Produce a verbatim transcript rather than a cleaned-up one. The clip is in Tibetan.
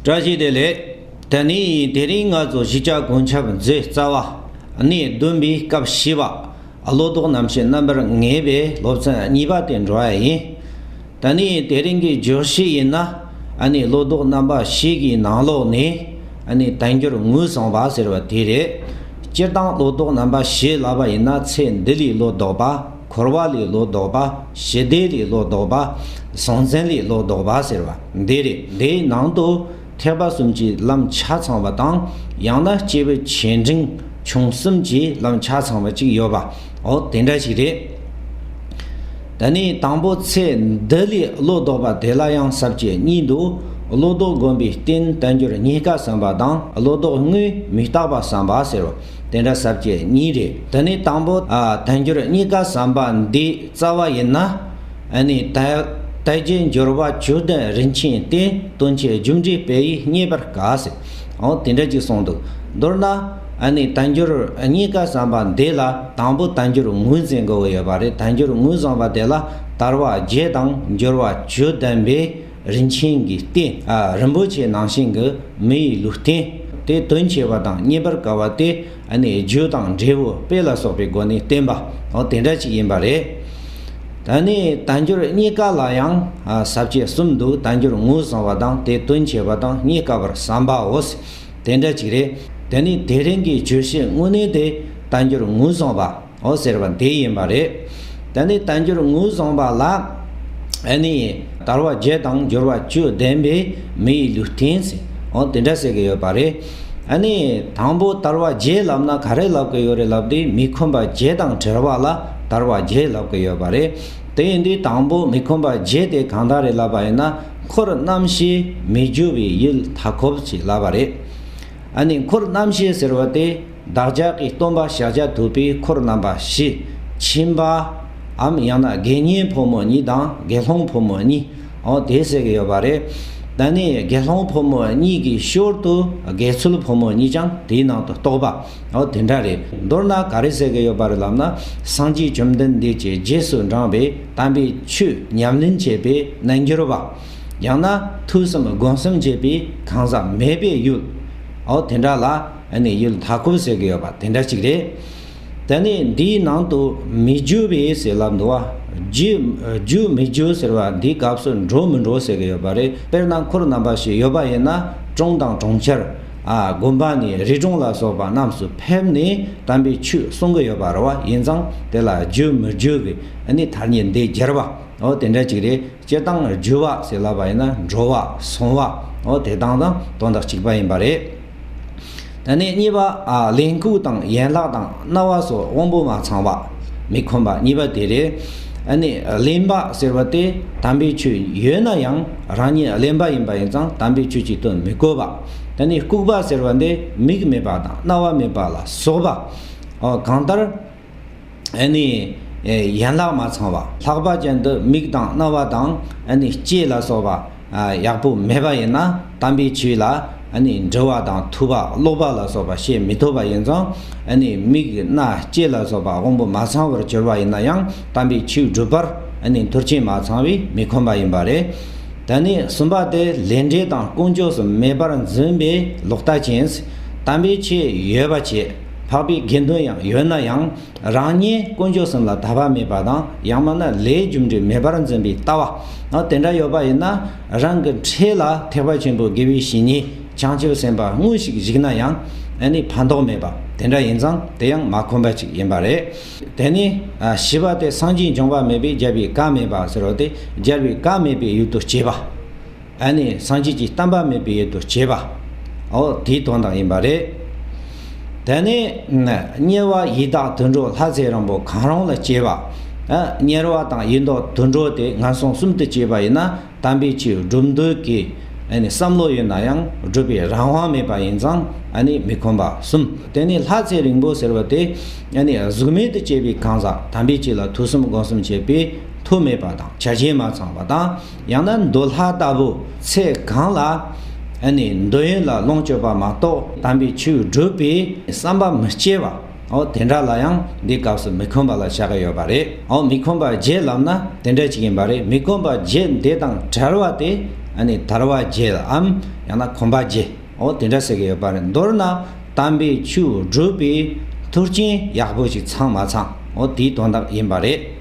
བཀྲ་ཤིས་བདེ་ལེགས། དེ་ནས་དེ་རིང་ང་ཚོ་གཞིས་ཆགས་གོ་ཁྱབ་མཛོད་རྩ་བ་གནས་བདུན་པའི་སྐབས་བཞི་པ། བློ་ལྡོག་རྣམ་བཤད་རྣམ་པར་ངེས་པའི་སློབ་ཚན་གཉིས་པ་དེ་འགྲོ་བ་ཡིན། དེ་ནས་དེ་རིང་གི་བརྗོད་གཞི་ཡིན་ན། ཨ་ནི་བློ་ལྡོག་རྣམ་པ་བཞི་གི་ནང་ལོགས་ནས། ཨ་ནི་དལ་འབྱོར་ངོས་བཟུང་བ་ཟེར་བ་དེ་རེད། སྤྱིར་བཏང་བློ་ལྡོག་རྣམ་པ་བཞི་ལབ་པ་ཡིན་ན། ཚེ་འདི་ལས་བློ་ལྡོག་པ། འཁོར་བ་ལས་བློ་ལྡོག་པ། ཞི་བདེ་ལས་བློ་ལྡོག་པ། སྲོག་འཛིན་ལས་བློ་ལྡོག་པ་ཟེར་བ་འདི་རེད། འདིའི་ནང་དུ། ཐེག་པ་གསུམ་གྱི་ལམ་ཆ་ཚང་བ་དང་། ཡང་ན་སྐྱེས་བུ་ཆེ་འབྲིང་ཆུང་གསུམ་གྱི་ལམ་ཆ་ཚང་བ་ཅིག་ཡོད་པ། འོ་དེ་འདྲ་ཞིག་རེད། དེ་ནས་དང་པོ་ཚེ་འདི་ལས་བློ་ལྡོག་པ་དེ་ལ་ཡང་ས་བཅད་གཉིས་འདུག་བློ་ལྡོག་བསྒོམ་པའི་རྟེན་དལ་འབྱོར་རྙེད་དཀའ་བསམ་པ་དང་། བློ་ལྡོག་དངོས་མི་རྟག་པ་བསམ་པ་ཟེར་བ། དེ་འདྲ་ས་བཅད་གཉིས་རེད། དེ་ནས་དང་པོ་ཨ་དལ་འབྱོར་རྙེད་དཀའ་བསམ་པ་འདི། རྩ་བ་ཡིན་ན། ཨ་ནི་དལ་དལ་བརྒྱད་འབྱོར་བ་བཅུ་ལྡན་རིན་ཆེན་གཏེར། དོན་ཆེན་རྒྱུ་འབྲས་སྤེལ་ཡིས་རྙེད་པར་དཀའ་ཟེར། འོ་དེ་འདྲ་ཅིག་གསུངས་འདུག་མདོར་ན། ཨ་ནི་དལ་འབྱོར་རྙེད་དཀའ་བསམ་པ་འདི་ལ་དང་པོ་དལ་འབྱོར་ངོས་འཛིན་དགོས་ཀྱི་ཡོད་པ་རེད། དལ་འབྱོར་ངོས་བཟུང་བ་དེ་ལ་དལ་བ་བརྒྱད་དང་འབྱོར་བ་བཅུ་ལྡན་པའི་རིན་ཆེན་གྱི་རྟེན། ཨ་རིན་པོ་ཆེ་ནང་བཞིན་གྱི་མི་ཡི་ལུས་རྟེན། དེ་དོན་ཆེ་བ་དང་རྙེད་པར་དཀའ་བ་དེ། ཨ་ནི་རྒྱུ་དང་འབྲས་བུ་སྤེལ་ལ་སོགས་པའི་སྒོ་ནས་བསྟན་པ། འོ་དེ་འདྲ་ཅིག་ཡིན་པ་རེད། ད་ནི་དལ་འབྱོར་རྙེད་དཀའ་ལ་ཡང་ཨ་ས་བཅད་གསུམ་འདུག་དལ་འབྱོར་ངོས་བཟུང་བ་དང་། དེ་དོན་ཆེ་བ་དང་རྙེད་དཀའ་བར་བསམ་པའོ། དེ་འདྲ་ཅིག་རེད། དེ་ནི་དེ་རིང་གི་བརྗོད་གཞི་དངོས་གནས་དེ་དལ་འབྱོར་ངོས་བཟུང་བ། འོ་ཟེར་བ་དེ་ཡིན་པ་རེད། ད་ནི་དལ་འབྱོར་ངོས་བཟུང་བ་ལ། ཨ་ནི་དལ་བ་བརྒྱད་དང་འབྱོར་བ་བཅུ་ལྡན་པའི་མི་ཡི་ལུས་རྟེན་ཟེར། འོ་དེ་འདྲ་ཟེར་གྱི་ཡོད་པ་རེད། ཨ་ནི་དང་པོ་དལ་བ་བརྒྱད་ལབ་ན་ག་རེ་ལབ་ཀྱི་ཡོད་རེད་ལབ་དུས། མི་ཁོམ་པ་བརྒྱད་དང་བྲལ་བ་ལ་དལ་བ་བརྒྱད་ལབ་ཀྱི་ཡོད་པ་རེད། དེ་ཡིན་དུས་དང་པོ་མི་ཁོམ་པ་བརྒྱད་དེ་གང་དག་རེད་ལབ་པ་ཡིན་ན། འཁོར་རྣམ་ཤེས་མི་རྒྱུ་བའི་ཡུལ་མཐའ་འཁོབ་ཅེས་ལབ་པ་རེད། ཨ་ནི་འཁོར་རྣམ་ཤེས་ཟེར་བ་དེ། བདག་ཅག་གི་སྟོན་པ་ཤཱཀྱ་ཐུབ་པའི་འཁོར་རྣམ་པ་བཞི། ཁྱིམ་པའམ་ཡང་ན་དགེ་བསྙེན་ཕོ་མོ་གཉིས་དང་དགེ་སློང་ཕོ་མོ་གཉིས། འོ་དེ་ཟེར་གྱི་ཡོད་པ་རེད། ད་ནི་དགེ་སློང་ཕོ་མོ་གཉིས་ཀྱི་ཞོར་དུ་དགེ་ཚུལ་ཕོ་མོ་གཉིས་ཀྱང་དེའི་ནང་དུ་གཏོགས་པ། འོ་དེ་འདྲ་རེད། མདོར་ན་ག་རེ་ཟེར་གྱི་ཡོད་པ་རེད་ལབ་ན། སངས་རྒྱས་བཅོམ་ལྡན་འདས་ཀྱི་རྗེས་སུ་འབྲངས་པའི་དམ་པའི་ཆོས་ཉམས་ལེན་བྱེད་པའི་རྣལ་འབྱོར་པ། ཡང་ན་ཐོས་བསམ་སྒོམ་གསུམ་བྱེད་པའི་གང་ཟག་མེད་པའི་ཡུལ། འོ་དེ་འདྲ་ལ། ཨ་ནི་ཡུལ་མཐའ་འཁོབ་ཟེར་གྱི་ཡོད་པ་དེ་འདྲ་ཅིག་རེད། ད་ནི་འདིའི་ནང་དུ་མི་རྒྱུ་བའི་ཟེར་ལབ་འདུག་བ། རྒྱུ་རྒྱུ་མི་རྒྱུ་ཟེར་བ་འདིའི་སྐབས་སུ་འགྲོ་མི་འགྲོ་ཟེར་གྱི་ཡོད་པ་རེད། དཔེར་ན་འཁོར་རྣམ་པ་བཞི་ཡོད་པ་ཡིན་ན། གྲོང་དང་གྲོང་ཁྱེར། ཨ་དགོན་པ་ནས་རི་གྲོང་ལ་སོགས་པ་རྣམས་སུ་ཕེབས་ནས་དམ་པའི་ཆོས་གསུང་གི་ཡོད་པ་རེད་བ། ཡིན་ཙང་དེ་ལ་རྒྱུ་མི་རྒྱུ་གི་ཨ་ནི་ཐ་སྙད་འདི་སྦྱར་བ། འོ་དེ་འདྲ་ཅིག་རེད། སྤྱིར་བཏང་རྒྱུ་བ་ཟེར་ལབ་པ་ཡིན་ན་འགྲོ་བ་སོང་བ། འོ་དེ་དང་དང་དོན་དག་གཅིག་པ་ཡིན་པ་རེད། ད་ནི་གཉིས་པ། ཨ་ལེན་ལྐུགས་དང་ཡན་ལག་དང་རྣ་བ་སོགས་དབང་པོ་མ་ཚང་བ། མི་ཁོམ་པ་གཉིས་པ་དེ་རེད། ཨ་ནི་ལེན་པ་ཟེར་བ་དེ་དམ་པའི་ཆོས་ཡོད་ན་ཡང་རང་ཉིད་ལེན་པ་ཡིན་པ་ཡིན་ཙང་དམ་པའི་ཆོས་ཀྱི་དོན་མི་གོ་བ། ད་ནི་ལྐུགས་པ་ཟེར་བ་འདི་མིག་མེད་པ་དང་རྣ་བ་མེད་པ་ལ་སོགས་པ། འོ་གང་ལྟར། ཨ་ནི་ཨེ་ཡན་ལག་མ་ཚང་བ། ལྷག་པ་ཅན་དུ་མིག་དང་རྣ་བ་དང་ཨ་ནི་ལྕེ་ལ་སོགས་པ་ཨ་ཡག་པོ་མེད་པ་ཡིན་ན། དམ་པའི་ཆོས་ལ་ཨ་ནི་འགྲོ་བ་དང་ཐོས་པ་ཀློག་པ་ལ་སོགས་པ་བྱེད་མི་ཐུབ་པ་ཡིན་ཙང་། ཨ་ནི་མིག་རྣ་ལྕེ་ལ་སོགས་པ་དབང་པོ་མ་ཚང་བར་གྱུར་པ་ཡིན་ན་ཡང་དམ་པའི་ཆོས་སྒྲུབ་པར་ཨ་ནི་མཐུན་རྐྱེན་མ་ཚང་བས་མི་ཁོམ་པ་ཡིན་པ་རེད། ད་ནི་གསུམ་པ་དེ་ལས་འབྲས་དང་དཀོན་མཆོག་གསུམ་མེད་པར་འཛིན་པའི་ལོག་ལྟ་ཅན། དམ་པའི་ཆོས་ཡོད་པ་བྱས། འཕགས་པའི་དགེ་འདུན་ཡང་ཡོད་ན་ཡང་། རང་ཉིད་དཀོན་མཆོག་གསུམ་ལ་དད་པ་མེད་པ་དང་། ཡང་མིན་ན་ལས་རྒྱུ་འབྲས་མེད་པར་འཛིན་པའི་ལྟ་བ། ཨ་དེ་འདྲ་ཡོད་པ་ཡིན་ན། རང་གི་འཁྲིས་ལ་ཐེག་པ་ཆེན་པོའི་དགེ་བའི་བཤེས་གཉེན་བྱང་ཆུབ་སེམས་དཔའ་དངོས་ཤིག་བཞུགས་ན་ཡང་། ཨ་ནི་ཕན་ཐོགས་མེད་པ་དེ་འདྲ་ཡིན་ཙང་དེ་ཡང་མ་ཁོམ་པ་ཅིག་ཡིན་པ་རེད། དེ་ནས་ཨ་བཞི་པ་དེ་སངས་རྒྱས་འབྱུང་བ་མེད་པས་རྒྱལ་བའི་བཀའ་མེད་པ་ཟེར་བ་དེ། རྒྱལ་བའི་བཀའ་མེད་པའི་ཡུལ་དུ་སྐྱེས་པ། ཨ་ནི་སངས་རྒྱས་ཀྱི་བསྟན་པ་མེད་པའི་ཡུལ་དུ་སྐྱེས་པ། འོ་དེའི་དོན་དག་ཡིན་པ་རེད། དེ་ནས་དམྱལ་བ་ཡི་དྭགས་དུད་འགྲོ་ལྷ་ཚེ་རིང་པོ་གང་རུང་ལ་སྐྱེས་པ། ཨ་དམྱལ་བ་དང་ཡི་དྭགས་དུད་འགྲོ་དེ་ངན་སོང་གསུམ་དུ་སྐྱེས་པ་ཡིན་ན། དམ་པའི་ཆོས་སྒྲུབ་འདོད་ཀྱི་ཨ་ནི་བསམ་བློ་ཡོད་ན་ཡང་སྒྲུབ་པའི་རང་དབང་མེད་པ་ཡིན་ཙང་ཨ་ནི་མི་ཁོམ་པ་གསུམ། དེ་ནས་ལྷ་ཚེ་རིང་པོ་ཟེར་བ་དེ་ཨ་ནི་གཟུགས་མེད་དུ་སྐྱེས་པའི་གང་ཟག་དམ་པའི་ཆོས་ལ་ཐོས་བསམ་སྒོམ་གསུམ་བྱེད་པའི་མཐུ་མེད་པ་དང་བྱ་བྱེད་མ་ཚང་བ་དང་། ཡང་ན་འདོད་ལྷ་ལྟ་བུ་ཚེ་གང་ལ་ཨ་ནི་འདོད་ཡོན་ལ་ལོངས་སྤྱོད་པ་མ་གཏོགས་དམ་པའི་ཆོས་སྒྲུབ་པའི་བསམ་པ་མི་སྐྱེ་བ། འོ་དེ་འདྲ་ལ་ཡང་འདི་སྐབས་སུ་མི་ཁོམ་པ་ལ་བྱ་གི་ཡོད་པ་རེད། འོ་མི་ཁོམ་པ་བརྒྱད་ལབ་ན་དེ་འདྲ་ཅིག་ཡིན་པ་རེད། མི་ཁོམ་པ་བརྒྱད་འདི་དང་བྲལ་བ་དེ་ ཨ་ནི་དར་བ་རྒྱས་ལ་འམ་ཡང་ན་གོམ་པ་རྒྱས། འོ་དེ་འདྲ་ཟེར་གི་ཡོད་པ་རེད། མདོར་ན་དམ་པའི་ཆོས་སྒྲུབ་པའི་མཐུན་རྐྱེན་ཡག་པོ་ཞིག་ཚང་མ་ཚང་། འོ་དེའི་དོན་དག་ཡིན་པ་རེད།